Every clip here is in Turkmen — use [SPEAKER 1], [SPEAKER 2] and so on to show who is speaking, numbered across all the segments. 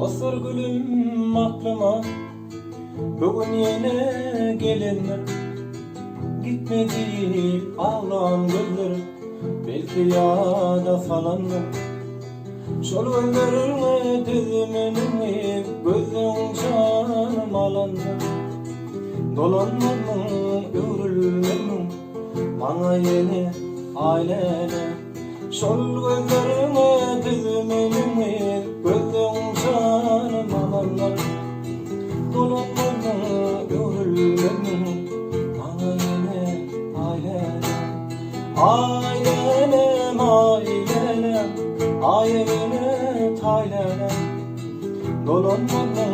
[SPEAKER 1] Dostlar gülüm aklyma Bu gün ýene gelendir Gitmedi aglan gözler Belki ýada salandyr Şol gözleriňe düzmeniňi Gözleň janym alandyr Dolanmazmyň, öwrülmezmiň Maňa ýene aýlene Şol gözleriňe düzmeniňi Gözleň janym alandyr Dolanmazmyň, öwrülmezmiň Maňa ýene aýlene Aýlenem, aýlenem, aýlene, taýlenem Dolanmazmyň,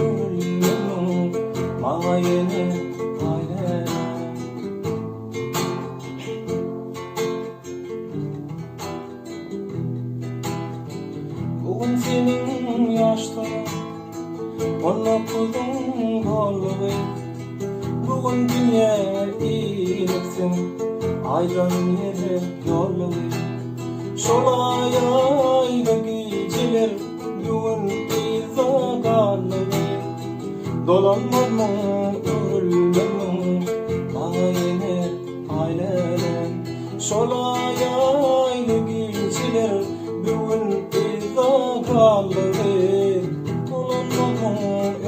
[SPEAKER 1] öwrülmezmiň Maňa ýene aýlenem. Bu gün seniň ýaşlygyň, On dokuzyň doldugy. Bu gün dünýä inipsiň, Aýdan ýere ýollugy. Şol aý-aýly gijeler Bu gün yzda galdygy. Dolanmazmyň, öwrülmezmiň, Maňa ýene aýlenem. Şol aý-aýly gijeler Bu gün yzda galdygy. Dolanmazmyň,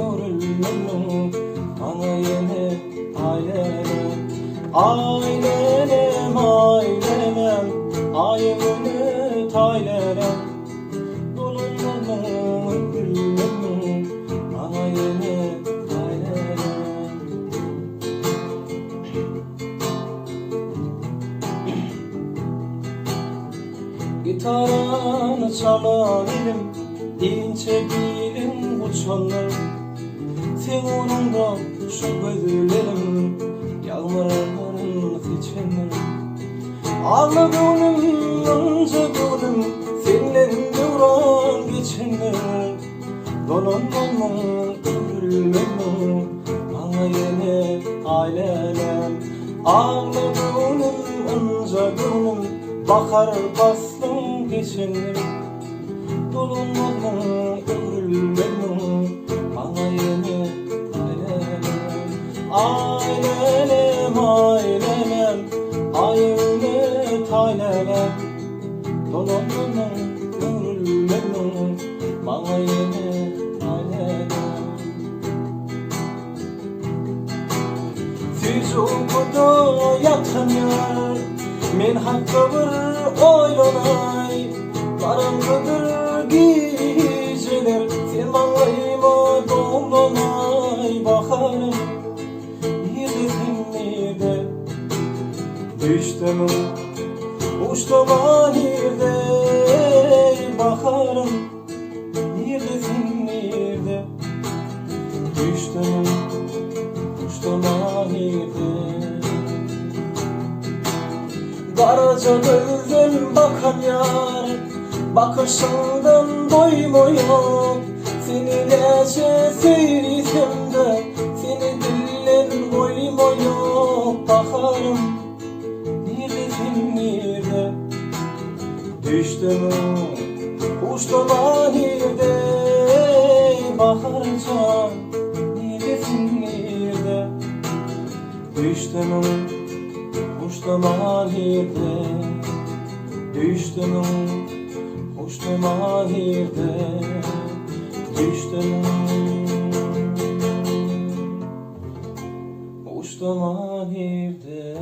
[SPEAKER 1] öwrülmezmiň, Maňa ýene aýlenem. Aýlenem, aýlenem, Aýy-güni taýlenem. Dolanmazmyň, öwrülmezmiň, Maňa ýene aýlenem. Gitarany çalan elim, Inçe biliň guçandyr. Seň ugrunda şu gözlerim, Ýagmyrlaryn seçendir. Agla göwnüm, ynja göwnüm, Senden döwran geçendir. Dolanmazmyň, öwrülmezmiň, Maňa ýene aýläläm. Agla göwnüm, ynja göwnüm, Bahar paslyň geçendir. Dolanmazmyň, öwrülmezmiň, Maňa ýene aýläläm. Aýläläm, aýläläm, Aýöne taýläläm. Dolanmazmyň, öwrülmezmiň, Maňa ýene aýläläm. Süýji ukuda ýatan ýar, Men hakda bir oýlanaý. Garaňkydyr gijeler, Sen maňlaýyma dolanaý. Baharym, nirde sen, nirde? Düşdümiň, uçduma nirde? Baharym, Nirdesin nirde Düşdüm Uçdum nirde Garaja gözden bakan ýar Bakyşyňdan doýmaýan Seni näçe söýsemde Seni dilden goýmaýan Baharym Nirdesin nirde Düşdüm Huşlama nirde Baharjan Nirdesin nirde Düşdüm Huşlama nirde Düşdüm Huşlama nirde Düşdüm Huşlama nirde.